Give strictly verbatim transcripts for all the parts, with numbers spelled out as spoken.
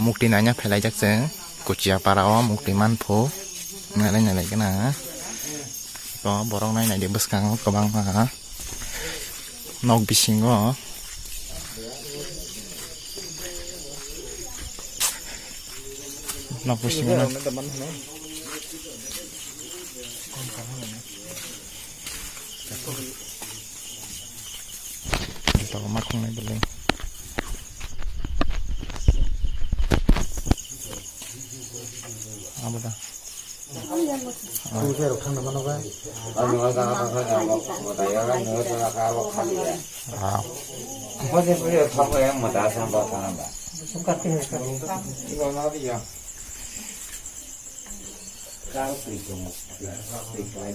Mukti naina phelaijak chwng Kuchia para o mukti manphu nailai nailai gana. To borok nai naidi bwskango kwbangma nok bisingo nok bisingo Tabuk ma khungnai belai. Abo da. Ah.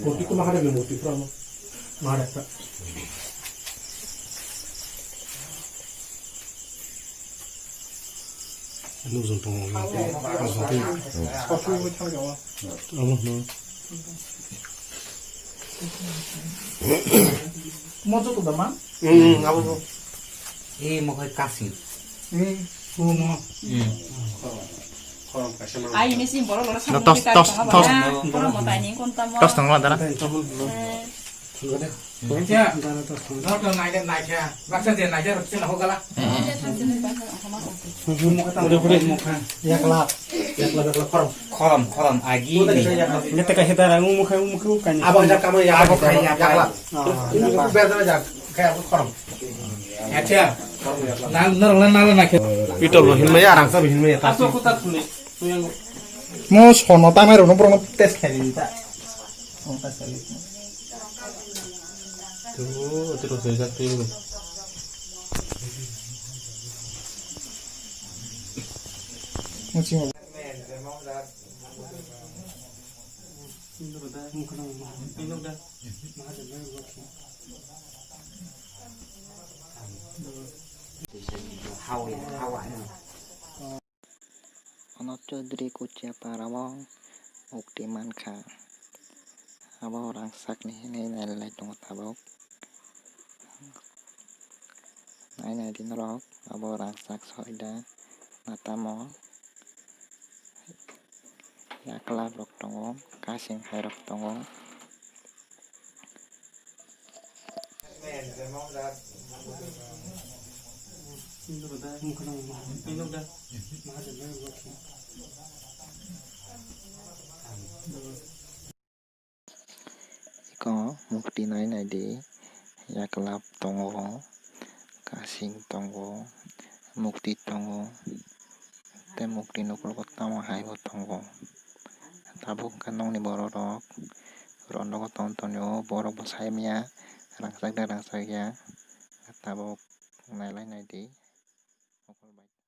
Murti tu mahar ni murti pura mo. Mahar ekta. Nukjong tongo, nukjong tongo. Abo no. Mojo tu dama? Hmm, abo no. Eh, mo khai kasi. Eh, mo mo. Hmm. Ai, ini sih, borok loro. No, tos, tos, tos. Borok mo taining kon tamo. Tos tong ma dara. Eh. Naikha, naikha, baksa je naikha, rok sila hogala. Yakla, yakla, yakla, khorom. Khorom, khorom, agi ni. Nete ka hita ra, umu khai, umu khai, umu khai. Abo ja kamo ya, abo khai ya, pai. Ah, ya, pai. Ber ja, khai abo khorom. Acha. Na, na, na, na, na, khe. Pitol lo hinma ya, rangsa lo hinma ya, ta. Aso kota thuni. Mo sono ta mai ro, no, bro, no, test khai ni ta. Oh, ta sai. Tu, tu ro sai sa tu. Mo ching. Ono Chaudhary Kuchia para o mukti mankha. Abo rangchak ni hinwi nailai tongo tabuk. Nai nai di norok, abo rangchak soi da na tamo. Yakla rok tongo, kasing hai rok tongo. Eko mukti nai nai di, yakla tongo, kasing tongo, mukti tongo, tei mukti nokologo tamo hai bo tongo. Tabuk wngkha nokni borok rok, rondogo tong tongo, borok bo sai manya rangchak da rangchak ya, tabuk nailai nai di.